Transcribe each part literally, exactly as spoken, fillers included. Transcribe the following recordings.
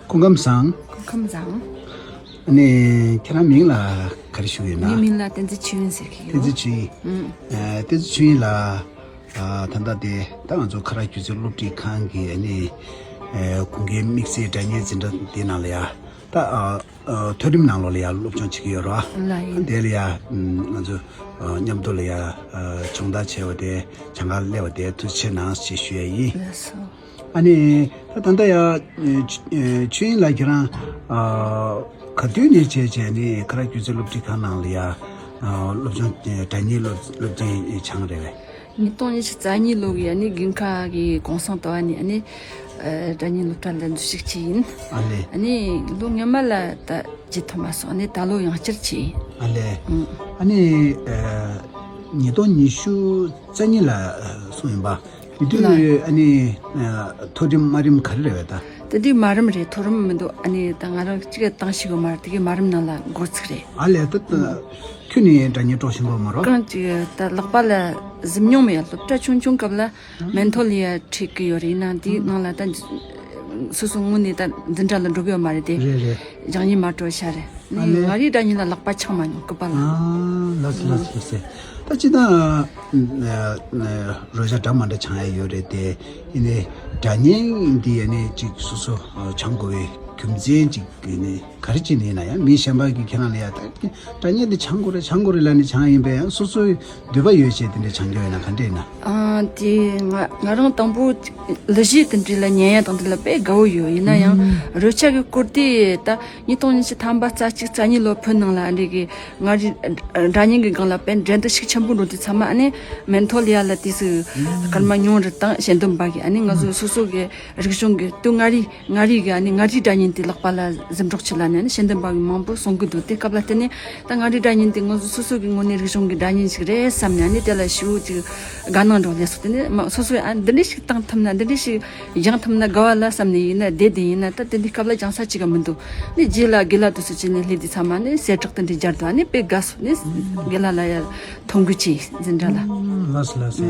སྐུ་ཁམས་བཟང་། སྐུ་ཁམས་བཟང་། ཨ་ནི་ཁྱེད་རང་མིང་ལ་ག་རེ་ཞུ་གི་ཡོད་ན། ངའི་མིང་ལ་བསྟན་འཛིན་ཆོས་དབྱིངས་ཟེར་གི་ཡོད། བསྟན་འཛིན་ཆོས་དབྱིངས། ཨུམ། ཨ། བསྟན་འཛིན་ཆོས་དབྱིངས་ལགས། ཨ། ད་ལྟ་དེ་ད་ང་ཚོ་ཁ་རག་སྒྱུ་རྩལ་སློབ་ཁྲིད་ཁང་གི་ཨ་ནི། ཨ། དགུན་ཁའི་དམིགས་བསལ་སྒྲ་སྙན་འཛིན་གྲྭ་འདི་ནང་ལ་ཡ། ད། ཨ། ཨ། མཐོ་རིམ་ནང་ལོགས་ལ་ཡ་སློབ་སྦྱོང་བྱེད་ཀྱི་ཡོད་རེད་བ། ལགས་ཡིན། དེ་ལ་ཡ། ཨུམ། ང་ཚོ། ཨ། མཉམ་དུ་ལ་ཡ། ཨ། སྦྱོང་བརྡར་བྱས་པ་དེ་སྦྱོང་གར་སླེབས་པ་དེ་ཐུགས་རྗེ་ཆེ་གནང་ཞེས་ཞུ་ཡ་ཡིན། ལགས་སོ། ཨ་ནི། ད་ད་ལྟ་ཡ། ཨ། ཆོས་ཨ། ཆོས་དབྱིངས་ལགས་ཁྱེད་རང་། ཨ། ག་དུས་ནས་བྱས་བྱས་ནས་ཁ་རག་སྒྱུ་རྩལ་སློབ་ཁྲིད་ཁང་ནང་ལ་ཡ། ཨ། སློབ་སྦྱོང་། ཨ། སྒྲ་སྙན་སློབ་སློབ་ཚན་སྦྱངས་རེད་པས། ཉིས་སྟོང་ཉི་ཤུ་རྩ་གཉིས་ལོ་གི་ཨ་ནི་དགུན་ཁ་གི་གུང་སེང་དུ་ཨ་ནི་ཨ་ནི། ཨ། སྒྲ་སྙན་སློབ་གྲྭ་ལ་འཛུལ་ཞུགས་བྱས་ཡིན། ཨ་ལེ། ཨ་ནི་ལོ་སྔོན་མ་ལ་ད་བརྒྱུད་ཐུབ་མ་སོང་། ཨ་ནི་ད་ལོ་ཡང་བསྐྱར་བྱས་ཡིན། ཨ་ལེ། ཨུམ། ཨ་ནི། ཨ། ཉིས་སྟོང་ཉི་ཤུ་རྩ་གཉིས་ལ་སོང་ཡིན་པ། དེ་དུས་ལ། ཨ་ནི། ཨ། མཐོ་རིམ་དམའ་རིམ་ག་རེ་རེད་པས་ད། དེ་དུས་དམའ་རིམ་རེད། མཐོ་རིམ་མི་འདུག་ཨ་ནི་ད་ང་རང་གཅིག་བཏང་ཤེས་གི་མ་རེད། དེ་གི་དམའ་རིམ་ནང་ལ་འགོ་ཚུགས་རེད། ཨ་ལས། ད་ད་ཁྱོད་ནི་སྒྲ་སྙན་དཀྲོག་ཤེས་གི་མ་རེད། གང་ཅིག་ད་ལག་པ་ལ་གཟིམ་མྱོང་མེད། སློབ་གྲྭ་ཆུང་ཆུང་སྐབས་ལ་མེན་ཐོ་ལི་ཡ་ཁྲིད་གི་ཡོད་རེད། ཡིན་ནའང་དེའི་ནང་ལ་ད་སོ་སོ་དངོས་གནས་ད་འཛིན་གྲྭ་ལ་འགྲོ་གི་ཡོད་མ་རེད་དེ། རེད་རེད། སྦྱང་ཡིན་མ་སྤྲོ་ཤ་རེད། ཨ་ནི་ལས། ང་རའི་སྒྲ་སྙན་ལ་ལག་པ་འཆང་མ་མྱོང་། སྐུད་པ་ལ། ཨ། ལགས་སོ་ལགས་སོ་ལགས་སོ། ད་སྤྱིར་བཏང་། ཨ། རོལ་ཆ་འདྲ་མི་འདྲ་སྦྱང་ཡ་ཡོད་རེད་དེ། ཡིན་ནའི་སྒྲ་སྙན་འདི་ཡ་ནི་ཅིག་སོ་སོ་སྦྱང་དགོས་པའི་རྒྱུ་མཚན་ཅིག་ཡིན་ནའི་ག་རེ་ཅིག་ཡིན་ན་ཡང་། མི་གཞན་པ་གིས་ཁྱེད་རང་ལ་ཡ་ད་སྒྲ་སྙན་འདི་སྦྱང་དགོས་རེད་སྦྱང་དགོས་རེད་ལབ་ནས་སྦྱང་ཡ་ཡིན་པས། ཡང་སོ་སོའི་འདོད་པ་ཡོད་བྱས་དེ་འདྲ་སྦྱང་རྒྱུ་ཡོད་ན་ག་འདྲ་ཡིན་ན། ཨ། དེ་ང་ང་རང་དང་པོ་གླུ་གཞས་དེ་འདྲ་ལ་ཉན་ཡ་དང་དེ་ལ་དཔེ་དགའ་བོ་ཡོད། ཡིན་ན་ཡང་ཨུམ། རོལ་ཆ་གི་སྐོར་དེ་ད་ཉིས་སྟོང་ཉི་ཤུ་ཐམ་པ་རྩ་གཅིག་རྩ་གཉིས་ལོ་བོད་ནང་ལ་ཨ་འདྲ་གི་མངའ་རིས་སྒྲ་སྙན་གི་སྒང་ལ་དཔེ་འགྲན་བསྡུར་ཤུགས་ཆེན་པོ་འགྲོ་དུས་ཚང་མ་ཨ་ནི་མེན་ཐོ་ལི་ཡ་ལ་དུས་སུ་སྐར་མ་ཉུང་རུ་དང་ཞལ་འདོན་པ་གི་ཨ་ནི་ང་ཚོ་སོ་སོ་གི་རིག་གཞུང་གི་དུ་མངའ་རིས་མངའ་རིས་གི་ཨ་ནི་མངའ་རིས་སྒྲ་སྙན་དེ་ལག་པ་ལ་གཟིམ་འཇོག་བྱེད་ལ་ནི་ཨ་ནི་ཞལ་འདོན་པ་གི་མང་པོ་གསུང་གི་འདུག་དེ་སྐབས་ལ་བརྟེན་ནས་ད་མངའ་རིས་སྒྲ་སྙན་དེ་ང་ཚོ་སོ་སོ་གི་དངོས་གནས་རིག་གཞུང་གི་སྒྲ་སྙན་ཞིག་རེད་བསམ་ནས་ཨ་ནི་དེ་ལ་ཞེ་པོ་ཅིག་དགའ་སྣང་འགྲོ་ལས་སོ། དེ་ནས་མ་སོ་སོས་ཨ་འདི་འདྲ་ཞིག་བཏང་ཐུབ་ན། འདི་འདྲ་ཞིག་སྦྱང་ཐུབ་ན་དགའ་བ་ལ་བསམ་ནས་ཡིན་ན། བསྡད་བསྡད་ཡིན་ན་ད་དེ་འདྲའི་སྐབས་ལ་སྦྱང་ས་ཅིག་ག་མི་འདུག་ནི་རྗེས་ལ་དགེ་ལགས་དུ་སུ་ཅི་ནས་སླེབས་དུས་ཚང་མ་ནི་གསལ་བསྒྲགས་དེ་འདྲའི་སྦྱར་འདུག་ཨ་ནི་དཔེ་དགའ་སོང་། ནི་དགེ་ལགས་ལ་ཡ་ཐུགས་རྗེ་ཆེ་འཛིན་གྲྭ་ལ། ལགས་སོ་ལགས་སོ།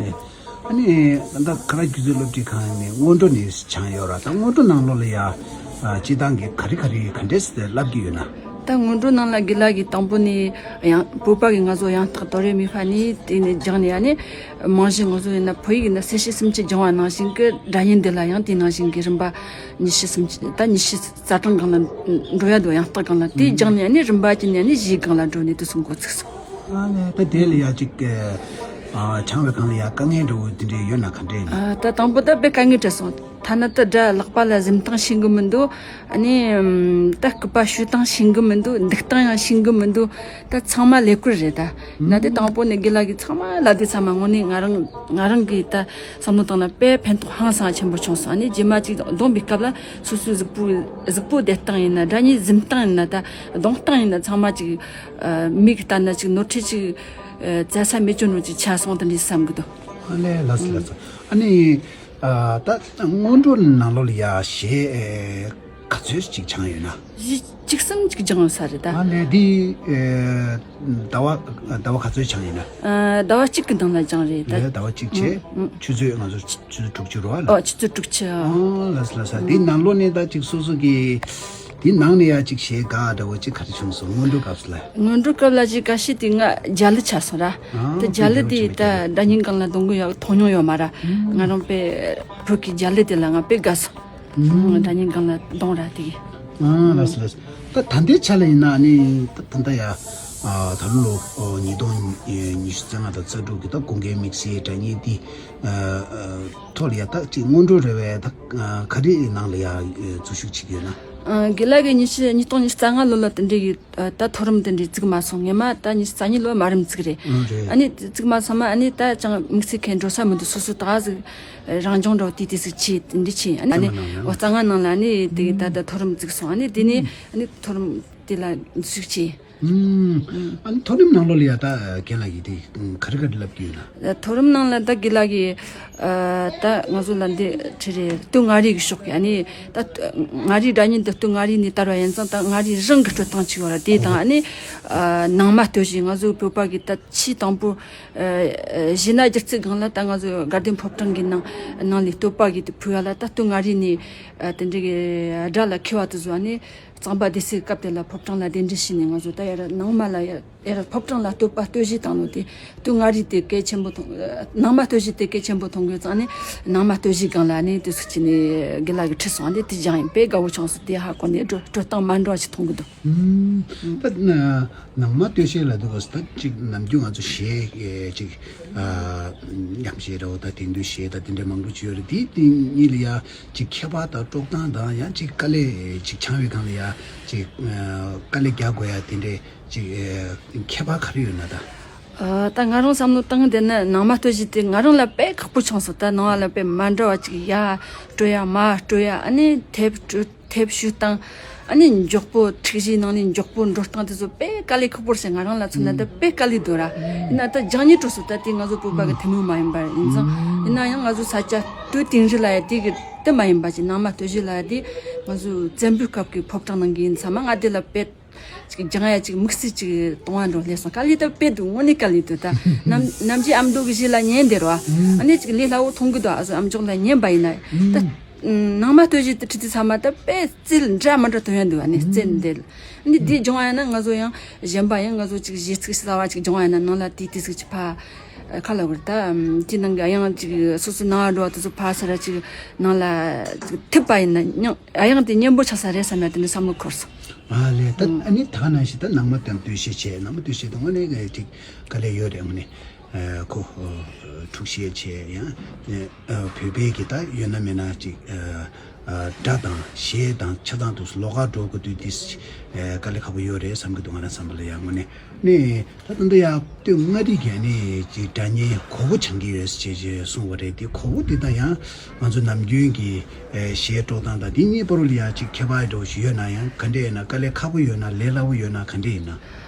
ཨ་ནི་ད་ལྟ་ཁ་རག་སྒྱུ་རྩལ་སློབ་ཁྲིད་ཁང་ནས་སྔོན་འགྲོ་ནས་སྦྱངས་ཡོད་ར། ད་སྔོན་འགྲོ་ནང་ལོགས་ལ་ཡ། ཨ། སྤྱིར་བཏང་གི་ག་རེ་ག་རེ་ག་འདྲས་བསླབ་ཀྱི་ཡོད་ན། ད་སྔོན་འགྲོ་ནང་ལ་དགེ་ལགས་ཀྱིས་དང་པོ་ནས་ཡང་བོད་པ་གི་ང་ཚོ་ཡང་རྟགས་དོ་རེ་མི་ཧྥ་ནས་དེ་ནས་སྦྱངས་ནས། ཨ་ནི་རྨང་གཞི་ང་ཚོ་ཡིན་ན་བོད་ཡིག་ཡིན་ན་གསལ་བྱེད་སུམ་ཅུ་སྦྱང་བ་ནང་བཞིན་གྱི་སྒྲ་སྙན་འདི་ལ་ཡང་དེ་ནང་བཞིན་གྱི་རིམ་པ་ཉི་ཤུ་སུམ་ཅུ། ད་ཉི་ཤུ་རྩ་གྲངས་སྒང་ལ་འགྲོ་ཡ་འདུག་ཡང་རྟགས་སྒང་ལ་དེ་སྦྱངས་ནས། ཨ་ནི་རིམ་པ་བྱས་ནས་ཨ་ནི་གཞས་སྒང་ལ་འགྲོ་ནས་དུས་སུ་འགོ་ཚུགས་སོང་། ཨ་ནི་ད་དེ་ལ་ཡ་ཅིག་ཨ། སྦྱང་བའི་སྒང་ལ་ཡ་དཀའ་ངལ་འདྲ་བོ་དེ་འདྲ་ཡོད་ན་ག་འདྲས་ཡིན་ན། ཨ། ད་དང་པོ་ད་དཔེ་དཀའ་ངལ་འཕྲད་སོང་། ཐ་ན་ད་སྒྲ་ལག་པ་ལ་གཟིམ་སྟངས་ཤེས་གི་མི་འདུག་ཨ་ནི་ད་སྐུད་པ་གཞུ་སྟངས་ཤེས་གི་མི་འདུག་འདུག་སྟངས་ཡང་ཤེས་གི་མི་འདུག་ད་ཚང་མ་ལས་ཀུན་རེད་ད། ན་དེ་དང་པོ་ནས་དགེ་ལགས་ཀྱིས་ཚང་མ་ལབ་དུས་ཚང་མ་དངོས་གནས་ང་རང་ང་རང་གིས་ད་བསམ་བློ་བཏང་ན་དཔེ་ཕན་ཐོགས་ཧང་སང་ཆེན་པོ་བྱུང་སོང་། ཨ་ནི་རྗེས་མ་ཅིག་གདོང་པའི་སྐབས་ལ་སོ་སོའི་གཟུགས་པོ་གཟུགས་པོ་བསྡད་སྟངས་ཡིན་ན། སྒྲ་སྙན་གཟིམ་སྟངས་ཡིན་ན། ད་གདོང་སྟངས་ཡིན་ན། ཚང་མ་ཅིག་ཨ། མིག་གིས་ལྟ་ན་ཅིག་ནོར་འཁྲུལ་ཅིག་ཨ། བཙལ་ས་མེད་ཅོ་ནོ་ཅིག་ཆགས་སོང་། དེ་འདྲ་བསམ་གི་འདུག་ཨ་ལས། ལགས་སོ་ལགས་སོ། ཨ་ནི་ཨ། ད་སྔོན་འགྲོ་ནང་ལོགས་ལ་ཡ་གཞས་ག་ཚོད་ཅིག་སྦྱངས་ཡོད་ན། གཞས་གཅིག་གསུམ་ཅིག་སྦྱངས་ཡོད་ས་རེད་ད། ཨ་ལས། འདི་ཨ། ཟླ་བ་ཟླ་བ་ག་ཚོད་སྦྱངས་ཡོད་ན། ཨ། ཟླ་བ་གཅིག་གི་ནང་ལ་སྦྱངས་རེད་ད། ལས་ཟླ་བ་གཅིག་བྱས། ཨ། ཨ། ཆུ་ཚོད་ང་ཚོ་ཆུ་ཚོད་དྲུག་ཅུ་རེད་བ་ལ། ཨོ། ཆུ་ཚོད་དྲུག་ཅུ། ཨོ། ལགས་སོ་ལགས་སོ། འདི་ནང་ལོགས་ནས་ད་ཅིག་སོ་སོ་གི་འདི་ནང་ནས་ཡ་ཅིག་གཞས་དགའ་འདྲ་བོ་ཅིག་ག་རེ་བྱུང་སོང་། སྔོན་འགྲོ་སྐབས་སུ་ལ། སྔོན་འགྲོ་སྐབས་ལ་ཅིག་དགའ་ཤོས་དེ་ང་རྒྱ་གླུ་ཆགས་སོང་ར། ཨ། དེ་རྒྱ་གླུ་དེ་ད་སྒྲ་སྙན་སྒང་ལ་གཏོང་གི་ཡོད། མཐོང་མྱོང་ཡོད་མ་ར། ཨ། ང་རང་དཔེ་བོད་ཀྱི་རྒྱ་གླུ་དེ་ལ་ང་དཔེ་དགའ་སོང་། ཨ། སྒྲ་སྙན་སྒང་ལ་གཏོང་ར་དེ། ཨ། ལགས་སོ་ལགས་སོ། ད་ད་ལྟའི་ཆ་ལ་ཡིན་ན་ནི་ད་ད་ལྟ་ཡ། ཨ། ད་ལོ་ལོ་ཉིས་སྟོང་ཉི་ཤུ་རྩ་ལྔ་དང་རྩ་དྲུག་གི་ད་དགུན་ཁའི་དམིགས་བསལ་སྒྲ་སྙན་འདི། ཨ། ཨ། ཐོག་ལ་ཡ་ད་ཅིག་སྔོན་འགྲོ་རེད་པས། ད་ག་རེ་ནང་ལ་ཡ་འཛུལ་ཞུགས་བྱེད་ཀྱི་ཡོད་ན། ཨ། དགེ་ལགས་ཀྱིས་ཉི་ཤུ། ཉིས་སྟོང་ཉི་ཤུ་རྩ་ལྔ་ལོ་ལ་དེ་འདྲའི་གི་ད་མཐོ་རིམ་དེ་འདྲའི་བཙུགས་མ་སོང་། སྔོན་མ་ད་ཉི་ཤུ་རྩ་གཉིས་ལོ་དམའ་རིམ་བཙུགས་རེད། ཨ། རེད། ཨ་ནི་བཙུགས་མ་སོང་མ། ཨ་ནི་ད་ཅང་དམིགས་བསལ་གང་འགྲོ་ས་མི་འདུག་སོ་སོ་ད་གཟིག་རང་སྦྱོང་འདྲ་བོ་དེ་དེ་ཟིག་བྱས། དེ་འདྲ་བྱས། ཨ་ནི་རྩ་ལྔ་ནང་ལ་ཨ་ནི་དེ་གི་ད་ད་མཐོ་རིམ་བཙུགས་སོང་། ཨ་ནི་དེ་ནས་ཨ་ནི་མཐོ་རིམ་དེ་ལ་འཛུལ་ཞུགས་བྱས། ཨུམ། ཨ་ནི་མཐོ་རིམ་ནང་ལོགས་ལ་ཡ་ད་རྒན་ལགས་ཀྱིས་དེ་ག་རེ་ག་རེ་ལབ་ཀྱི་ཡོད་ན། མཐོ་རིམ་ནང་ལ་ད་རྒན་ལགས་ཀྱིས་ཨ་ད་ང་ཚོ་ལ་འདི་ཁྲི་རེ་སྟོད་མངའ་རིས་ཀྱི་ཕྱོགས་ཀྱི་ཨ་ནི་ད་མངའ་རིས་སྒྲ་སྙན་དུ་སྟོད་མངའ་རིས་ནས་དར་བ་ཡིན་ཙང་ད་མངའ་རིས་རང་གི་སྤྲོད་སྟངས་ཅིག་ཡོད་ར། དེ་དང་ཨ་ནི་ཨ་ནང་མ་སྟོད་གཞས། ང་ཚོ་བོད་པ་གི་ད་ཆེས་དང་པོ་ཨ་གཞས་སྣ་སྒྱུ་རྩལ་སྒང་ལ་ད་ང་ཚོ་དགའ་ལྡན་ཕོ་བྲང་གི་ནང་ནང་ལས་བསྟོད་པ་གི་དེ་ཕུལ་བ་ལ་ད་སྟོད་མངའ་རིས་ནས་ཨ་དེ་འདྲ་གི་སྒྲ་ལ་མཁས་པ་དེ་ཚོ་ཨ་ནི། གཙང་པ་སྡེ་སྲིད་སྐབས་དེ་ལ་ཕོ་བྲང་ལ་གདན་འདྲེན་བྱས་ནས་ང་ཚོ་ད་ཡར་ནང་མ་ལ་ཡར་ཡར་ཕོ་བྲང་ལ་བསྟོད་པ་སྟོད་གཞས་བཏང་ནོ་དེ་སྟོད་མངའ་རིས་དེ་གལ་ཆེན་པོ་མཐོང་། ནང་མ་སྟོད་གཞས་དེ་གལ་ཆེན་པོ་མཐོང་དགོས་ཙང་ནས་ནང་མ་སྟོད་གཞས་སྒང་ལ་ནས་དེ་སུ་ཅི་ནས་དགེ་ལགས་ཀྱིས་ཁྲིད་སོང་། ཨ་ནི་དེ་སྦྱངས་ཡིན་པས་དགའ་བོ་བྱུང་སོང་། དེ་ཧ་གོ་ནས་སྤྲོད་སྤྲོད་སྟངས་མ་འདྲ་བ་ཞིག་མཐོང་གི་འདུག་ད་ནང་མ་སྟོད་གཞས་ལ་འདུག་ག་ད་ཅིག་ནམ་རྒྱུན་ང་ཚོ་གཞས་ཅིག་ཉམས་གཞས་རེད་བ། ད་དེང་དུས་གཞས་ད་དེ་འདྲ་མང་པོ་ཅིག་ཡོད་རེད། དེ་དེ་གཉིས་ལ་ཡ། ཅིག་ཁྱད་པར་དང་དཀྲོག་སྟངས་དང་ཡང་ཅིག་དཀའ་ལས་ཅིག་འཆང་བའི་སྒང་ལ་ཡ་ཅིག་ཨ་དཀའ་ལས་རྒྱག་དགོས་ཡ་དེ་འདྲས་ཅིག་ཨ་ཁྱད་པར་ག་རེ་ཡོད་ན་ད། ཨ་ད་ང་རང་བསམ་བློ་བཏང་དེ་ནི་ནང་མ་སྟོད་གཞས་དེ་ང་རང་ལ་དཔེ་ཁག་པོ་བྱུང་སོང་། ད་ནང་བ་ལ་དཔེ་མ་འདྲ་བ་ཅིག་ཡར་སྤྲོད་ཡ་མར་སྤྲོད་ཡ་ཨ་ནི་ཐེབས་སྤྲོད་ཐེབས་གཞུ་སྟངས། ཨ་ནི་མགྱོགས་པོ་འཁྲིག་གཞས་ནང་ནས་མགྱོགས་པོ་འགྲོ་སྟངས་དེ་ཚོ་དཔེ་དཀའ་ལས་ཁག་པོ་རེད་ཟེར། ང་རང་ལ་མཚོན་ན་ད་དཔེ་དཀའ་ལས་འདུག་ར། ཡིན་ན་ད་སྦྱང་ཉེས་འགྲོ་སོང་། ད་དེ་ང་ཚོ་བོད་པ་གི་ཐུན་མོང་མ་ཡིན་པ་ཡིན་ཙང་། ཡིན་ན་ཡང་ང་ཚོ་ས་སྐྱ་སྟོད་དིང་རི་ལ་ཡ་དེ་གི་དེ་མ་ཡིན་པ་ཅིག་ནང་མ་སྟོད་གཞས་ལ་ཡ་དེ་ང་ཚོ་བཙན་པོའི་སྐབས་ཀྱི་ཕོ་བྲང་ནང་གི་ཡིན་ཙང་མ་ང་དེ་ལ་དཔེ་ཅིག་སྦྱང་ཡ་ཅིག་དམིགས་བསལ་ཅིག་གཏོང་བ་འགྲོ་སླེབས་སོང་། དཀའ་ལས་ད་དཔེ་འདུག་དངོས་གནས་དཀའ་ལས་འདུག་ད་ནམ་ནམ་རྒྱུན་ཨ་མདོ་གི་གཞས་ལ་ཉན་བསྡད་རོ། ཨ་ནི་ཅིག་ལས་སླ་བོ་མཐོང་གི་འདུག་ཨ་ཟོ་ཨ་མཆོག་ལ་ཉན་པ་ཡིན་ན་ད། ནང་མ་སྟོད་གཞས་དེ་ཁྲིད་དུས་ཚང་མ་ད་དཔེ་རྩལ་འདྲ་མི་འདྲ་ཐོན་ཡ་འདུག་ཨ་ནི་རྩལ་འདི་ནི་དེ་སྦྱོང་བ་ཡིན་ན་ང་ཚོ་ཡང་གཞན་པ་ཡང་ང་ཚོ་ཅིག་གཞས་ཚིག་གསར་བ་ཅིག་སྦྱོང་བ་ཡིན་ན་ནང་ལ་དེ་དེ་ཟིག་ཅིག་ཕ་ཁ་ལ་བར་ད་དེ་ནང་གི་ཨ་ཡང་ཅིག་སོ་སོ་ནང་འགྲོ་བ་དེ་ཚོ་ཕ་ས་ར་ཅིག་ནང་ལ་ཅིག་ཐེབས་པ་ཡིན་ན་ཡང་ཨ་ཡང་དེ་སྙན་པོ་ཆགས་ས་རེད་བསམ་ཡ་དེ་འདྲ་བསམ་བློ་འཁོར་སོང་། ཨ་ལས་ད་ཨ་ནི་ད་ག་ནང་བཞིན་ད་ནང་མ་དང་སྟོད་གཞས་བྱས། ནང་མ་སྟོད་གཞས་དེ་དངོས་གནས་ཅིག་དཀའ་ལས་ཡོད་རེད་དངོས་གནས། ཁོ་འཁྲུག་གཞས་བྱས་ཡང་བོད་པའི་གི་ད་ཡོད་ན་མེད་ན་ཅིག་སྒྲ་དང་གཞས་དང་ཆ་ཚང་དུ་ལོགས་ཀ་འགྲོ་དགོས་དུས་དེ་དཀའ་ལས་ཁག་པོ་ཡོད་རེད་བསམ་གི་འདུག་ང་རང་བསམ་པ་ལ་ཡང་དངོས་གནས་ནས་ད་ད་ལྟ་ཡང་སྟོད་མངའ་རིས་ཀྱི་ནས་ཅིག་སྒྲ་སྙན་གོ་བོ་སྦྱང་གི་ཡོད་ཅེས་ཅེས་གསུངས་པ་རེད། དེ་གོ་བོ་དེ་དང་ཡང་ང་ཚོ་ནམ་རྒྱུན་གྱི་གཞས་དཀྲོག་སྟངས་དང་དེ་གཉིས་བར་ལ་ཡང་ཅིག་ཁྱད་པར་འདྲ་བོ་ཞིག་ཡོད་ན་ཡང་ག་འདྲས་ཡིན་ན་དཀའ་ལས་ཁག་པོ་ཡོད་ན་ལས་སླ་བོ་ཡོད་ན་ག་འདྲས་ཡིན་ན།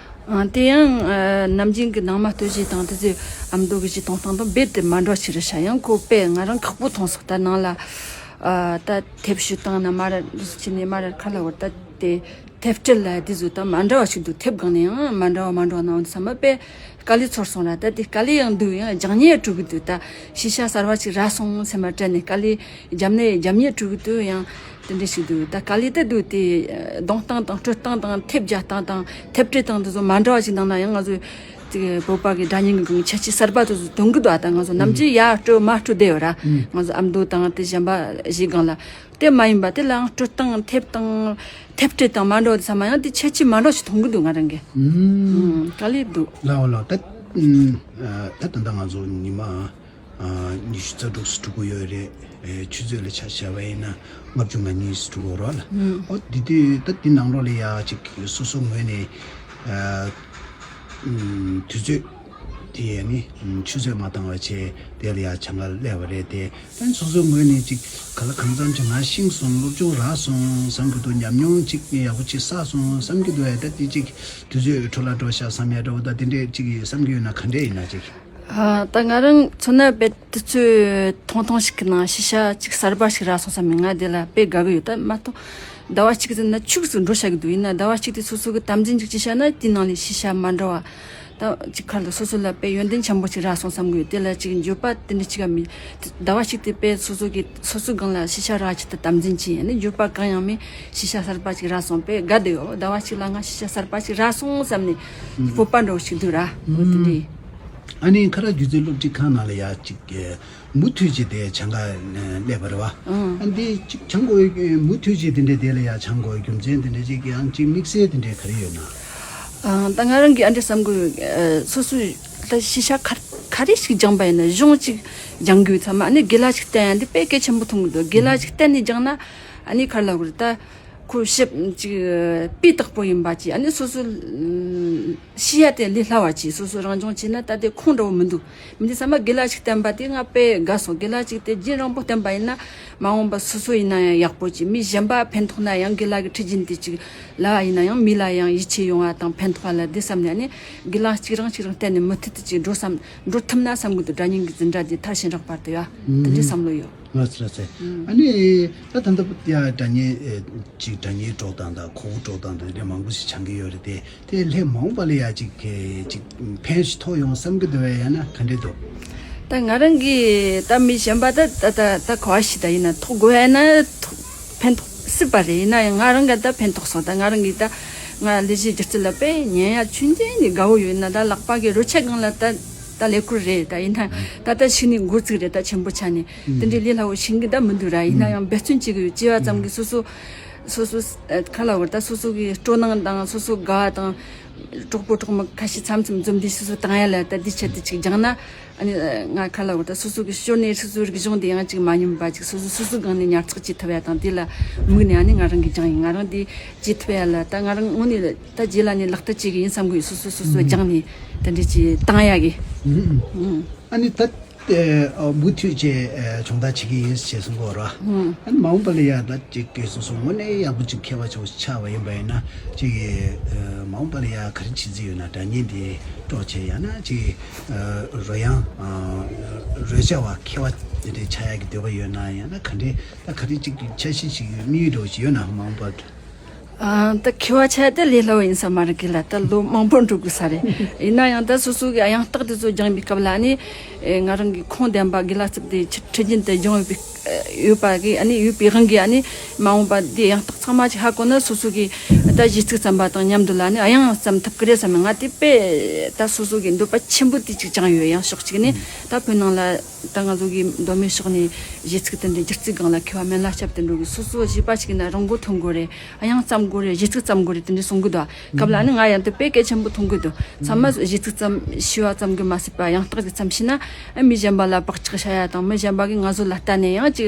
ཨ་དེ་ཡང་ཨ་ནམ་རྒྱུན་གྱི་ནང་མ་སྟོད་གཞས་དང་དེ་ཚོའི་ཨ་མདོ་གི་གཞས་གཏོང་སྟངས་དང་རྦད་དེ་མ་འདྲ་ཆེ་རེད་ཤག་ཡང་ཁོ་དཔེ་ང་རང་ཁག་པོ་མཐོང་སོང་། ད་ནང་ལ་ཨ་ད་ཐེབས་གཞུ་སྟངས་ན་མར་རུ་སུ་ཕྱིན་ནས་མར་ཁ་ལ་བར་ད་དེ་ཐེབས་སྤྲད་ལ་དེ་ཚོ་ད་མ་འདྲ་བ་ཞིག་འདུག་ཐེབས་སྒང་ནས་ཡང་མ་འདྲ་བ་མ་འདྲ་བ་ནང་དུ་ཚང་མ་དཔེ་དཀའ་ལས་ཚོར་སོང་ར། ད་དེ་དཀའ་ལས་ཡང་འདུག་ཡང་སྦྱང་ཉེས་ཡང་འགྲོ་གི་འདུག་ད་ཤེས་བྱ་གསར་བ་ཞིག་རག་སོང་སེམས་མ་དྲན་ནས་དཀའ་ལས་རྒྱབ་ནས་རྒྱབ་ཉེས་འགྲོ་གི་འདུག་ཡང་དེ་འདྲ་ཞིག་འདུག་ད་དཀའ་ལས་དེ་འདུག་དེ་གཏོང་སྟངས་དང་སྤྲོད་སྟངས་དང་ཐེབས་རྒྱག་སྟངས་དང་ཐེབས་སྤྲད་སྟངས་དེ་ཚོ་མ་འདྲ་བ་ཞིག་གནང་ན་ཡང་ང་ཚོ་དེ་བོད་པ་གི་སྒྲ་སྙན་གྱི་སྒང་ཁྱད་ཆོས་གསར་པ་དེ་ཚོ་འདོན་གི་འདུག་ཨ་ད་ང་ཚོ་ནམ་རྒྱུན་ཡར་སྤྲོད་མར་སྤྲོད་བསྡད་ཡོད་ར། ང་ཚོ་ཨ་མདོ་དང་དེ་གཞན་པ་ཞིག་སྒང་ལ་དེ་མ་ཡིན་པ་དེ་ལའང་སྤྲོད་སྟངས་ཐེབས་སྟངས་ཐེབས་སྤྲད་སྟངས་མ་འདྲ་བ་དེ་ཚང་མ་ཡང་དེ་ཁྱད་ཆོས་མ་འདྲ་ཞིག་མཐོང་གི་འདུག་ང་རང་གི་ཨུམ། དཀའ་ལས་འདུག་ལའོ་ལའོ་ད་ཨུམ། ད་ད་ལྟ་ང་ཚོ་ཉི་མ་ཉི་ཤུ་རྩ་དྲུག་སུ་འགྲོ་གི་ཡོད་རེད། ཆུ་ཚོད་ལ་ཆ་བཞག་པ་ཡིན་ན་ལྔ་བཅུ་ང་གཉིས་སུ་འགྲོ་གི་རོགས་ལ། ཨོ་དེ་དུས་ད་དེ་ནང་ལོགས་ལ་ཡ་ཅིག་སོ་སོ་ངོས་ནས་དུས་ཚོད་དེ་ཡས་ནི་ཆུ་ཚོད་མ་བཏང་བ་བྱས་དེ་ལ་ཡ་བྱང་ག་སླེབས་པ་རེད་དེ། ཨ་ནི་སོ་སོའི་ངོས་ནས་ཅིག་ག་ལ་གང་འཚམ་ཅིག་ང་ཤེས་སོང་། སློབ་སྦྱོང་རག་སོང་བསམ་གྱི་འདུག་ཉམས་མྱོང་ཅིག་ཡག་པོ་ཅིག་བསགས་སོང་བསམ་གྱི་འདུག་ཨེ་ད་དེ་ཅིག་དུས་ཚོད་འཕྲོ་བརླག་འགྲོ་ཤག་བསམ་ཡ་འདྲ་བོ་ད་དེ་འདྲས་ཅིག་བསམ་གྱི་ཡོད་ན་ག་འདྲས་ཡིན་ན་ཅིག་ཨ་ད་ང་རང་མཚོན་ན་དཔེ་དུས་ཚོད་ཐུང་ཐུང་ཞིག་གི་ནང་ཤེས་བྱ་ཅིག་གསར་པ་ཞིག་རག་སོང་བསམ་ནས་ང་དེ་ལ་དཔེ་དགའ་གི་ཡོད། ད་མ་གཏོགས་ཟླ་བ་གཅིག་ཙམ་ན་ཕྱུགས་སུ་འགྲོ་བྱ་གི་འདུག་ཡིན་ན་ཟླ་བ་གཅིག་དེ་སོ་སོ་གི་དམ་འཛིན་ཅིག་ཅིག་བྱས་ན་དེའི་ནང་ནས་ཤེས་བྱ་མ་འདྲ་བ། ད་ཅིག་ཁར་ལ་སོ་སོ་ལ་དཔེ་ཡོན་ཏན་ཆེན་པོ་ཅིག་རག་སོང་བསམ་གི་ཡོད། དེ་ལ་ཅིག་འགྱོད་པ་དེ་འདྲ་ཅིག་ག་མི། ཟླ་བ་གཅིག་དེ་དཔེ་སོ་སོ་གི་སོ་སོའི་སྒང་ལ་ཤེས་བྱ་རག་ཆེད་དུ་དམ་འཛིན་བྱས་ཡིན་ན་འགྱོད་པ་གང་ཡང་མེད། ཤེས་བྱ་གསར་པ་ཅིག་རག་སོང་དཔེ་དགའ་བསྡད་ཡོད། ཟླ་བ་གཅིག་ལ་ང་ཤེས་བྱ་གསར་པ་ཅིག་རག་སོང་བསམ་ནས་སྤོབས་པ་འདྲ་བོ་ཞིག་འདུག་ར། འོ་དེ་འདྲ་ཡིན། ཨ་ནི་ཁ་རག་སྒྱུ་རྩལ་སློབ་ཁྲིད་ཁང་ནང་ལ་ཡ་ཅིག་མུ་མཐུད་ཅིག་དེ་སྦྱང་ག་སླེབས་པ་རེད་བ། ཨ་འདི་ཅིག་སྦྱང་དགོས་མུ་མཐུད་ཅིག་དེ་འདྲ་དེ་ལ་ཡ་སྦྱང་དགོས་རྒྱུ་མཚན་དེ་འདྲ་ཅིག་ཡང་ཅིག་དམིགས་བསལ་དེ་འདྲ་ག་རེ་ཡོད་ན། ཨ་ད་ང་རང་གིས་ཨ་འདྲ་བསམ་གི་ཡོད། ཨ་སོ་སོའི་ད་ཤེས་བྱ་ག་ག་རེ་ཞིག་སྦྱངས་པ་ཡིན་ན་གཞུང་གཅིག་སྦྱང་དགོས་ཚང་མ་ཨ་ནི་དགེ་ལགས་ཅིག་བསྟེན་ཡ་འདི་དཔེ་གལ་ཆེན་པོ་མཐོང་གི་འདུག་དགེ་ལགས་ཅིག་བསྟེན་ནས་སྦྱངས་ན་ཨ་ནི་ག་རེ་ལབ་དགོས་རེད་ད། ཁོ་ཞིབ་ཅིག་སྤུས་དག་པོ་ཡིན་པ་ཅིག་ཨ་ནི་སོ་སོ་ཤེས་ཡ་དེ་ལས་སླ་བ་ཅིག་སོ་སོ་རང་སྦྱོང་བྱས་ན་ད་དེ་ཁུངས་འདྲ་བོ་མི་འདུག་མི་འདི་ཚང་མ་དགེ་ལགས་ཤིག་བསྟེན་པ་དེ་ང་དཔེ་དགའ་སོང་། དགེ་ལགས་ཅིག་དེ་རྒྱུན་རིང་པོ་བསྟེན་པ་ཡིན་ན་མ་འོངས་པ་སོ་སོ་ཡིན་ན་ཡང་ཡག་པོ་ཅིག་མི་གཞན་པ་ཕན་ཐོགས་ན་ཡང་དགེ་ལགས་ཀྱི་ཁྲིད་རྒྱུན་དེ་ཅིག་ལ་ཡིན་ན་ཡང་མི་ལ་ཡང་ཡིད་ཆེས་ཡོང་བ་དང་ཕན་ཐོགས་པ་ལ་དེ་བསམ་ནས་ཨ་ནི་དགེ་ལགས་གཅིག་རང་གཅིག་རང་བསྟེན་ནས་མུ་མཐུད་དུ་ཅིག་འགྲོ་བསམ་འགྲོ་ཐུབ་ན་བསམ་གི་འདུག་སྒྲ་སྙན་གྱི་འཛིན་གྲྭ་དེ་མཐར་ཕྱིན་རག་བར་དུ་ཡ་དེ་འདྲའི་བསམ་བློ་ཡོད། ལགས་སོ་ལགས་སོ། ཨ་ནི་ད་ད་ལྟ་ཡ་སྒྲ་སྙན་ཅིག་སྒྲ་སྙན་དཀྲོག་སྟངས་དང་གོ་བོ་དཀྲོག་སྟངས་དང་དེ་འདྲ་མང་པོ་ཞིག་སྦྱང་གི་ཡོད་རེད་དེ། དེ་ལྷད་མང་པ་ལ་ཡ་ཅིག་གི་ཅིག་ཕན་ཞིག་ཐོགས་ཡོང་བསམ་གི་འདུག་བས་ཡང་ན་ག་འདྲས་འདུག་ད་ང་རང་གིས་ད་མི་གཞན་པ་ད་ད་ད་ད་ག་བ་ཞིག་ད་ཡིན་ན་ཐོགས་དགོས་ཡ་ན་ཐོགས་ཕན་ཐོགས་སྲིད་པ་རེད། ཡིན་ན་ཡང་ང་རང་ག་ད་ཕན་ཐོགས་སོང་། ད་ང་རང་གིས་ད་ང་ལས་གཞི་སྒྱུ་རྩལ་ལ་དཔེ་ཉན་ཡ་ཆུང་ཆུང་ནས་དགའ་བོ་ཡོད་ན་ད་ལག་པ་གི་རོལ་ཆ་སྒང་ལ་ད་ད་ལས་ཁུར་རེད། ད་ཡིན་ན་ད་ད་ཤི་ནས་འགོ་ཚུགས་རེད། ད་ཆེན་པོ་ཆགས་ནས་དེ་འདྲའི་ལས་སླ་བོ་ཤེས་གི་ད་མི་འདུག་ར། ཡིན་ན་ཡང་འབད་བརྩོན་བྱེད་གི་ཡོད། བྱས་པ་ཙམ་གིས་སོ་སོ་སོ་སོ་ཨ་ཁ་ལ་བར་ད་སོ་སོ་གི་སྤྲོ་སྣང་དང་སོ་སོ་དགའ་བ་དང་གྲོགས་པོ་གྲོགས་མོ་ཁ་ཤས་མཚམས་མཚམས་འཛོམས་དུས་སོ་སོ་བཏང་ཡ་ལ་ད་འདི་ཆེད་དུ་ཅིག་སྦྱངས་ན་ཨ་ནི་ང་ཁ་ལ་བར་ད་སོ་སོ་གི་ཞོར་ནས་སོ་སོའི་རིག་གཞུང་དེ་ཡང་ཅིག་མ་ཉམས་པ་ཅིག་སོ་སོ་སོ་སོ་སྒང་ནས་ཉར་ཚགས་བྱེད་ཐུབ་ཡ་དང་དེ་ལ་དམིགས་ནས་ཨ་ནི་ང་རང་གིས་སྦྱངས་ཡིན། ང་རང་དེ་བྱེད་ཐུབ་ཡ་ལ་ད་ང་རང་དངོས་གནས་ད་རྗེས་ལ་ནས་ལག་བསྟར་བྱེད་གི་ཡིན་བསམ་གི་ཡོད། སོ་སོ་སོ་སོ་སྦྱངས་ནས་དེ་འདྲ་ཅིག་བཏང་ཡ་གི་ཨ་ནི་ད། དེ་མུ་མཐུད་བྱས་སྦྱོང་བརྡར་བྱེད་ཀྱི་ཡིན་ཞེས་གསུང་གི་ཡོད་རེད། ཨ་ནི་མ་འོངས་པ་ལ་ཡ་ད་ཅིག་གི་སོ་སོ་དངོས་གནས་ཡག་པོ་ཅིག་མཁས་པ་ཆགས་ཆགས་པ་ཡིན་པ་ཡིན་ན་ཅིག་གི་མ་འོངས་པ་ལ་ཡ་ག་རེ་བྱེད་རྩིས་ཡོད་ན། སྒྲ་སྙན་དེ་དཀྲོག་བྱས་ཡང་ན་ཅིག་རོལ་དབྱངས་རོལ་ཆ་བ་མཁས་པ་དེ་འདྲའི་ཆགས་ཡག་གི་འདོད་པ་ཡོད་ན། ཡང་ན་ག་འདྲའི་ད་ག་རེ་ཅིག་གི་འཆར་གཞི་ཞིག་ཡོད། དམིགས་ཡུལ་འདྲ་བོ་ཞིག་ཡོད་ན་མ་འོངས་པ། ཨ་ད་མཁས་པ་ཆགས་ད་ལས་སླ་བོ་ཡིན་ས་མ་རེད་གི་ལ། ད་ལོ་མང་པོ་འགྲོ་དགོས་ས་རེད། ཡིན་ན་ཡང་ད་སོ་སོ་གི་དབྱངས་རྟགས་དེ་ཚོ་སྦྱངས་པའི་སྐབས་ལ་ནི་ཨེ་ང་རང་གི་ཁུངས་ལྡན་པ་དགེ་ལགས་རྩིབ་དེ་ཁྲི་ཁྲི་རྒྱུན་དུ་སྦྱངས་ཡོད་པའི་ཡོད་པ་གི་ཨ་ནི་ཡོད་པའི་དབང་གིས་ཨ་ནི་མ་འོངས་པ་དེ་དབྱངས་རྟགས་ཚང་མ་ཅིག་ཧ་གོ་ན་སོ་སོ་གི་ད་གཞས་ཚིག་བརྩམས་པ་དང་མཉམ་དུ་ལ་ནི་དབྱངས་བརྩམས་ཐུབ་གི་རེད་བསམ། ང་དེ་དཔེ་ད་སོ་སོ་གི་འདོད་པ་ཆེན་པོ་དེ་ཅིག་བཅངས་ཡོད། ཡང་ཕྱོགས་གཅིག་ནས་ད་བོད་ནང་ལ་ད་ང་ཚོ་གི་མདོ་སྨད་ཕྱོགས་ནས་གཞས་ཚིག་དེ་འདྲའི་སྒྱུ་རྩལ་སྒང་ལ་མཁས་པ་སྨན་བླ་སྐྱབས་དེ་འདྲ་གི་སོ་སོ་གཞས་པ་ཞིག་ཡིན་ན་རང་མགོ་ཐོན་དགོས་རེད། དབྱངས་བརྩམ་དགོས་རེད། གཞས་ཚིག་བརྩམ་དགོས་རེད། དེ་འདྲ་གསུང་གི་འདུག་སྐབས་ལ་ནི་ང་ཡང་དེ་དཔེ་གལ་ཆེན་པོ་མཐོང་གི་འདུག་ཚང་མ་གཞས་ཚིག་བརྩམ་ཤེས་པ་ཙམ་གི་མ་ཟད་པ་དབྱངས་རྟགས་ཅིག་བརྩམས་ཤེས་ན་ཨ་མི་གཞན་པ་ལ་བག་ཆགས་བྱ་ཡ་དང་མི་གཞན་པ་གིས་ང་ཚོ་ལ་ལྟ་ནས་ཡང་ཅིག་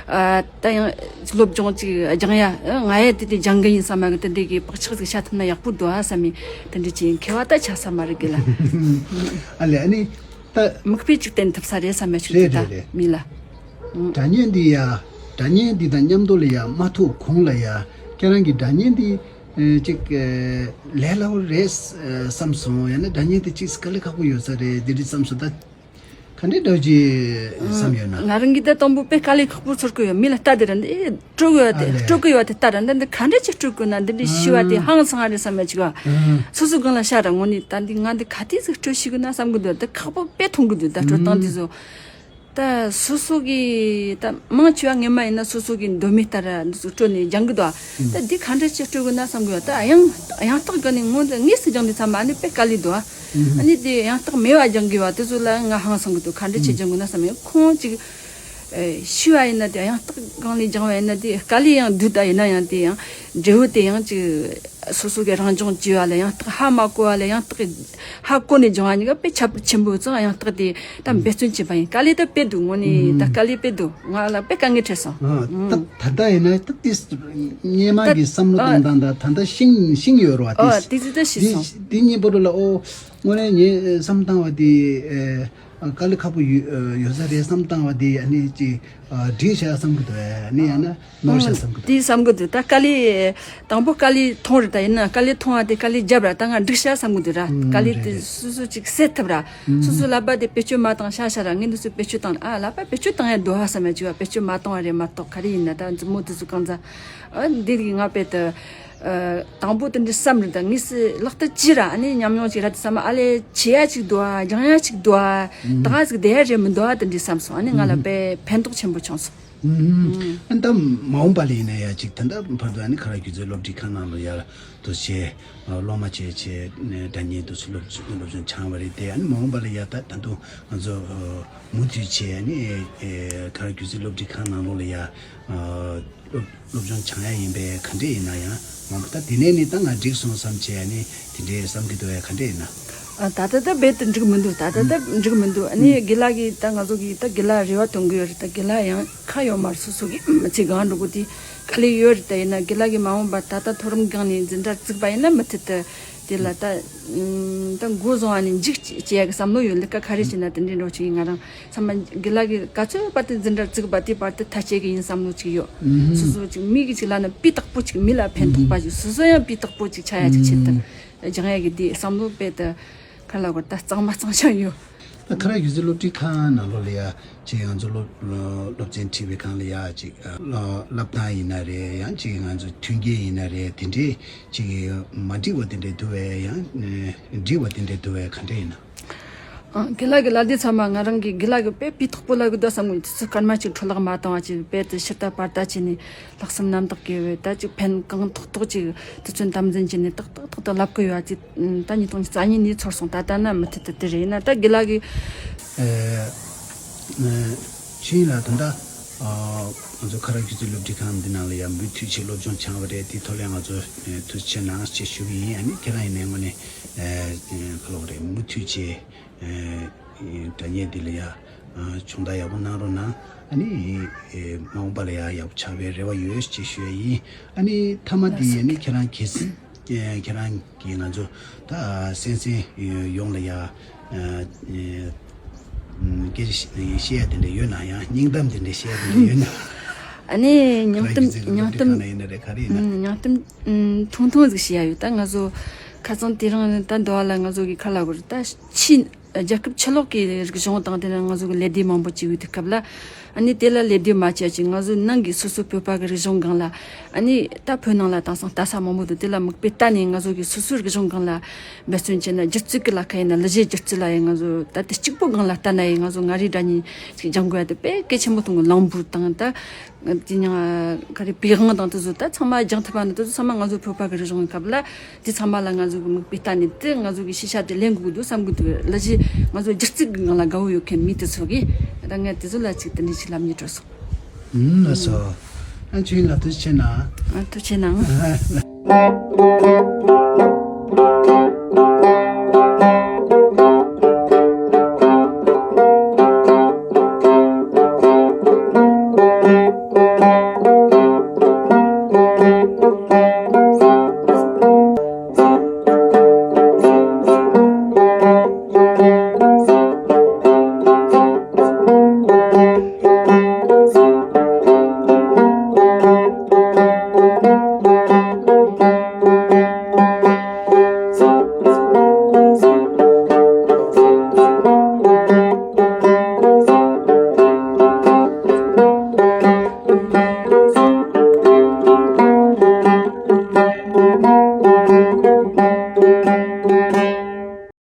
ཨ་ད་ཡང་སློབ་སྦྱོང་ཅིག་སྦྱང་ཡ། ཨ་ང་ཡང་དེ་དེ་སྦྱང་གི་ཡིན་བསམ་ཡ་གི་དེ་འདྲའི་གི་བག་ཆགས་ཅིག་བྱ་ཐུབ་ན་ཡག་པོ་འདུག་ཨ་བསམ་མི་དེ་འདྲའི་ཅིག་མཁས་པ་ད་ཆགས་ས་མ་རེད་གི་ལ། ཨ་ལས་ཨ་ནི་ད། མིག་དཔེ་ཅིག་བསྟན་ཐུབ་ས་རེད་བསམ་ཡ་ཅིག་རེད་རེད་ད་རེད། མི་ལ། སྒྲ་སྙན་འདི་ཡ། སྒྲ་སྙན་འདི་དང་མཉམ་དུ་ལ་ཡ་མ་ཐུག་གོང་ལ་ཡ། ཁྱེད་རང་གི་སྒྲ་སྙན་འདི་ཨེ་ཅིག་ཨེ་ལས་སླ་བོ་རེད་ཨེ་བསམ་སོང་། ཡང་ན་སྒྲ་སྙན་འདི་ཅིག་དཀའ་ལས་ཁག་པོ་ཡོད་ས་རེད་འདི་འདྲ་བསམ་སོང་། ད་ག་འདྲའི་འདྲ་བོ་ཅིག་བསམ་ཡོད་ན། ང་རང་གིས་ད་དང་པོ་དཔེ་དཀའ་ལས་ཁག་པོ་ཚོར་གི་ཡོད། མི་ལ་ལྟ་དེ་ར་འདི་སྤྲོ་གི་ཡོད་དེ་ཨ་ལས། སྤྲོ་གི་ཡོད་དེ་ལྟ་ར་འདི་འདི་ག་འདྲ་ཅིག་སྤྲོ་དགོས་ན་འདི་འདྲའི་ཤི་བ་དེ་ཧང་སང་རེད་བསམ་ཡ་ཅིག་བ། སོ་སོ་སྒང་ལ་ཤ་ར་ངོ་ནས་ད་འདི་ང་འདི་ག་དུས་ཟིག་སྤྲོ་ཤི་གི་ན་བསམ་གི་འདུག་ད་ཁག་པོ་དཔེ་མཐོང་གི་འདུག་ད་སྤྲོ་སྟངས་དེ་ཚོ། ད་སོ་སོ་གི་ད་མང་ཆེ་བ་ངེས་མ་ཡིན་ན་སོ་སོ་གི་འདོད་མི་ལྟར་འདི་ཚོ་སྤྲོ་ནས་སྦྱང་གི་འདུག་ད་འདི་ག་འདྲ་ཅིག་སྤྲོ་གི་ན་བསམ་གི་ཡོད། ད་ཡང་ཡང་རྟགས་གི་ནས་ངོ་འདི་དངོས་སུ་སྦྱང་དུས་ཚང་མ་ཨ་ནི་དཔེ་དཀའ་ལས་འདུག་ཨ་ནི་དེ་ཡང་རྟགས་མེད་པ་སྦྱང་གི་བ་དེ་ཚོ་ལ་ང་ཧང་སང་གི་འདུག་ག་འདྲ་ཅིག་སྦྱང་གི་ན་བསམ་ཡོད། ཁོང་ཅིག་ཨེ་ཤི་བ་ཡིན་ན་དེ་ཡང་རྟགས་སྒང་ལས་སྦྱང་བ་ཡིན་ན་དེ་དཀའ་ལས་ཡང་འདུག་ད་ཡིན་ན་ཡང་དེ་ཡང་འབྲས་བུ་དེ་ཡང་ཅིག་སོ་སོ་གི་རང་སྦྱོང་བྱས་པ་ལ་ཡང་རྟགས་ཧ་མ་གོ་བ་ལ་ཡང་རྟགས་ཧ་གོ་ནས་སྦྱང་བ་གཉིས་ཀ་དཔེ་ཁྱད་པར་ཆེན་པོ་ཙང་། ཡང་རྟགས་དེ་ད་འབད་བརྩོན་བྱེད་པ་ཡིན། དཀའ་ལས་ད་དཔེ་འདུག་དངོས་གནས་ད་དཀའ་ལས་དཔེ་འདུག་ང་ལ་དཔེ་དཀའ་ངལ་འཕྲད་སོང་། ད་ད་ལྟ་ཡིན་ན་ད་དེ་སྔོན་མ་གི་བསམ་བློ་གཏོང་སྟངས་དང་ད་ལྟ་ཤིང་ཤིང་ཡོད་རེད་བ། ཨོ་དེ་དེ་ཚོ་ད་ཤེས་སོང་། དེ་གཉིས་པོ་ལ་ཨོ་དངོས་གནས་ངས་བསམ་བཏང་བ་དེ། དཀའ་ལས་ཁག་པོ་ཡོད་ཡོད་ས་རེད་བསམ་བཏང་བ་དེ་ཨ་ནི་ཅིག་འགྲིག་བྱ་བསམ་གི་འདུག་ཨ་ནི་ཡང་ན་ནོར་བྱ་བསམ་གི་འདུག་དེ་བསམ་གི་འདུག་ད་དཀའ་ལས་དང་པོ་དཀའ་ལས་མཐོང་རེད། ད་ཡིན་ན་དཀའ་ལས་མཐོང་བ་དེ་དཀའ་ལས་བརྒྱབ་ར་ད་ང་འགྲིག་བྱ་བསམ་གི་འདུག་ར། དཀའ་ལས་དེ་སོ་སོ་ཅིག་སེལ་ཐུབ་ར། སོ་སོ་ལག་པ་དེ་བེད་སྤྱོད་མ་བཏང་ཤ་ཤ་ར། ངས་འདི་ཚོ་བེད་སྤྱོད་བཏང་ཨ་ལག་པ་བེད་སྤྱོད་བཏང་ཡ་འདུག་ཧ་བསམ་ཡ་ཅིག་བ་བེད་སྤྱོད་མ་བཏང་བ་རེད་མ་གཏོགས་ག་རེ་ཡིན་ན་ད་མཛུབ་མོ་དེ་ཚོ་གང་ཚ་ཨ་འདི་གི་ང་དཔེ་དུ། དང་པོ་དེ་འདྲ་བསམ་རེད། ད་ངས་སི་ལག་ཏུ་ཅི་ར་ཨ་ནི་ཉམས་མྱོང་ཅིག་ར་དེ་བསམ་ཨ་ལས་བྱེད་ཡ་ཅིག་འདུག་ཨ། སྦྱང་ཡ་ཅིག་འདུག་ཨ། ད་ག་ཟིག་བསྡད་ཡ་རེད་མི་འདུག་ཨ། དེ་འདྲ་བསམ་སོང་། ཨ་ནི་ང་ལ་དཔེ་ཕན་ཐོགས་ཆེན་པོ་བྱུང་སོང་། ཨ་ནི་ད་མ་འོངས་པ་ལ་ཡིན་ན་ཡ་ཅིག་ད་ལྟ་བར་དུ་ཨ་ནི་ཁ་རག་སྒྱུ་རྩལ་སློབ་ཁྲིད་ཁང་ནང་ལ་ཡ་དུ་བྱས་སློབ་མ་བྱས་བྱས་སྒྲ་སྙན་དུ་སློབ་སློབ་སྦྱོང་སྦྱངས་པ་རེད་དེ། ཨ་ནི་མ་འོངས་པ་ལ་ཡ་ད་ད་དུང་ང་ཚོ་མུ་མཐུད་བྱས་ཨ་ནི་ཁ་རག་སྒྱུ་རྩལ་སློབ་ཁྲིད་ཁང་ནང་ལོགས་ལ་ཡ། སློབ་སློབ་སྦྱོང་སྦྱང་ཡ་ཡིན་པས་ག་འདྲས་ཡིན་ན་ཡང་མང་པོ་ད་དེ་ནས་ནི་ད་ང་འགྲིག་སོང་བསམ་བྱས་ནི་དེ་འདྲས་བསམ་གི་འདུག་ཡ། ག་འདྲས་ཡིན་ན། ཨ། ད་ལྟ་ད་རྦད་དེ་འགྲིག་མི་འདུག་ད་ལྟ་ད་འགྲིག་མི་འདུག་ཨ་ནི་དགེ་ལགས་ཀྱིས་ད་ང་ཚོ་གིས་ད་དགེ་ལགས་རེ་བ་བཏོན་གི་ཡོད་རེད། ད་དགེ་ལགས་ཡང་ཁ་ཡོད་མ་རེད། སོ་སོ་གི་མི་ཚེ་གང་འགྲོ་དགོས་དེ་དཀའ་ལས་ཡོད་རེད། ད་ཡིན་ན་དགེ་ལགས་ཀྱིས་མ་འོངས་པ་ད་ལྟ་མཐོ་རིམ་སྒང་ནས་འཛིན་གྲྭ་བཙུགས་པ་ཡིན་ན་མུ་མཐུད་དུ་དེ་ལ་ད་ད་འགོ་བཟུང་བ་ནས་མཇུག་བྱེད་ཡ་གི་བསམ་བློ་ཡོད། ལས་ཀ་ག་རེ་བྱས་ན་དེ་འདྲའི་འགྲོ་ཆོག་གི། ང་རང་ཚང་མ་དགེ་ལགས་ཀྱིས་ག་ཚོད་བར་དུ་འཛིན་གྲྭ་བཙུགས་པ་དེ་བར་དུ་ཐག་བཅད་གི་ཡིན་བསམ་བློ་ཅིག་ཡོད། སོ་སོ་ཅིག་མི་གི་ཅིག་ལ་ན་སྤུས་དག་པོ་ཅིག་མི་ལ་ཕན་ཐོགས་པ་ཅིག་སོ་སོ་ཡང་སྤུས་དག་པོ་ཅིག་ཆགས་ཡ་ཅིག་ཆེད་དུ་སྦྱང་ཡ་གི་དེ་བསམ་བློ་རྦད་དེ་ག་ལ་གོ་ད་གཙང་མ་གཙང་ཤང་ཡོད། ད་ཁ་རག་སྒྱུ་རྩལ་སློབ་ཁྲིད་ཁང་ནང་ལོགས་ལ་ཡ་ཅིག་ང་ཚོ་སློབ་སློབ་ཚན་ཁྲིད་པའི་སྒང་ལ་ཡ་ཅིག་སློབ་སྟངས་ཡིན་ན་རེད། ཡང་ཅིག་ང་ཚོ་མཐུན་རྐྱེན་ཡིན་ན་རེད། དེ་འདྲའི་ཅིག་མ་འགྲིག་པ་དེ་འདྲ་འདུག་བས། ཡང་འགྲིག་པ་དེ་འདྲ་འདུག་བས། ག་འདྲ་ཡིན་ན། ཨང་། དགེ་ལགས་ཀྱི་ལ་དེ་ཚང་མ་ང་རང་གི་དགེ་ལགས་ཀྱི་དཔེ་སྤུས་དག་པོ་ལབ་གི་འདུག་བསམ་གི། དུས་ཚོད་སྐར་མ་གཅིག་འཕྲོ་བརླག་མ་བཏང་བ་ཅིག་དཔེ་དེ་ཕྱིར་ལྟ་བར་ལྟ་བྱས་ནས་ལྷག་བསམ་རྣམ་དག་གིས་བས་ད་ཅིག་ཕན་གང་ཐོགས་ཐོགས་ཅིག་དུས་ཚོད་དམ་འཛིན་བྱས་ནས་ཏག་ཏག་ཏག་ཏག་ལབ་གི་ཡོད་ཅིག་ད་ཉིས་སྟོང་ཉི་ཤུ་རྩ་གཉིས་ནས་ཚོར་སོང་། ད་ལྟ་ན་མུ་མཐུད་དུ་དེ་རེད། ཡིན་ན་ད་དགེ་ལགས་ཀྱི། ཨེ། ཨེ། ཆོས་དབྱིངས་ལགས། ད་ལྟ་ཨ་ང་ཚོ་ཁ་རག་སྒྱུ་རྩལ་སློབ་ཁྲིད་ཁང་འདི་ནང་ལ་ཡང་མུ་མཐུད་ཅིག་སློབ་སྦྱོང་སྦྱང་བ་རེད། དེ་ཐོག་ལ་ང་ཚོ་ཨེ་ཐུགས་རྗེ་ཆེ་གནང་ཞེས་ཞུ་གི་ཡིན། ཨ་ནི་ཁྱེད་རང་ཡིན་ནའི་དངོས་གནས་ཨེ་ཨེ་ག་ལབ་དགོས་རེད། མུ་མཐུད་ཅིག་ཨེ་ཨེ་དྲ་བརྙན་འདི་ལ་ཡ་ཨ་སྦྱོང་བརྡར་ཡག་པོ་གནང་རོགས་གནང་། ཨ་ནི་ཨེ་མ་འོངས་པ་ལ་ཡ་ཡག་པོ་ཆགས་པའི་རེ་བ་ཡོད་ཅེས་ཞུ་ཡ་ཡིན། ཨ་ནི་མཐའ་མ་འདི་ཨ་ནི་ཁྱེད་རང་གལ་སྲིད་ཨེ་ཁྱེད་རང་གིས་ང་ཚོ་ད་གསན་གསན་ཡོང་ལ་ཡ་ཨ་ཨེ་སྐད་ཆ་བཤད་ཡ་དེ་འདྲ་ཡོད་ན། ཡང་སྙིང་གཏམ་དེ་འདྲ་བཤད་ཡ་དེ་འདྲ་ཡོད་ན། ཨ་ནི་སྙིང་གཏམ་སྙིང་གཏམ་ཡིན་ན་རེད། ག་རེ་ཡིན་ན། སྙིང་གཏམ་ཐུང་ཐུང་ཟིག་བཤད་ཡ་ཡོད། ད་ང་ཚོ་ཁ་སང་དེ་རིང་ད་འདི་བ་ལ་ང་ཚོ་གི་ཁ་ལ་གོ་རེད། ད་ཕྱི་རྒྱལ་ཁབ་ཕྱི་ལོགས་ཀྱི་རིག་གཞུང་དང་དེ་ནས་ང་ཚོ་གི་ལད་ཟློས་མང་པོ་བྱེད་ཡོད་དུས་སྐབས་ལ། ཨ་ནི་དེ་ལ་ལད་ཟློས་མ་བྱེད་ཅིག་ང་ཚོ་ནང་གི་སོ་སོ་བོད་པ་གི་རིག་གཞུང་སྒང་ལ། ཨ་ནི་ད་བོད་ནང་ལ་དེང་སང་ལྟ་ས་མང་པོ་འདུག་དེ་ལ་མིག་དཔེ་ལྟ་ནས་ང་ཚོ་གི་སོ་སོའི་རིག་གཞུང་སྒང་ལ་འབད་བརྩོན་བྱས་ན། སྒྱུ་རྩལ་གི་ལ་ཁ་ཡིན་ན་གླུ་གཞས་སྒྱུ་རྩལ་ལ་ཡིན། ང་ཚོ་ད་དེ་གཅིག་པོ་སྒང་ལ་ལྟ་ན་ཡིན། ང་ཚོ་མངའ་རིས་སྒྲ་སྙན་ཅིག་སྦྱང་དགོས་ཡ་དེ་དཔེ་གལ་ཆེན་པོ་མཐོང་གི། གླིང་བུ་དང་ད་དེ་ཉང་ག་རེ་པི་ཝང་དང་དེ་ཚོ་ད་ཚང་མ་སྦྱང་ཐུབ་པ་ནི་དེ་ཚོ་ཚང་མ་ང་ཚོ་བོད་པ་གི་རིག་གཞུང་གི་སྐབས་ལ། དེ་ཚང་མ་ལ་ང་ཚོ་གི་མིག་དཔེ་ལྟ་ནས་དེ་ང་ཚོ་གི་ཤེས་བྱ་དེ་ལེན་དགོས་ཀྱི་འདུག་བསམ་གི་འདུག་གླུ་གཞས་ང་ཚོ་སྒྱུ་རྩལ་གི་ངང་ལ་དགའ་བོ་ཡོད་མཁན་མི་དེ་ཚོ་གིས་ད་ངས་དེ་ཚོ་ལ་ཅིག་དེ་འདྲ་ཞིག་ལབ་སྙིང་འདོད་སོང་། ཨུམ། ལགས་སོ། ཨ་ཆོས་ལ་ཐུགས་རྗེ་ཆེ་གནང་། ཨ་ཐུགས་རྗེ་ཆེ་གནང་།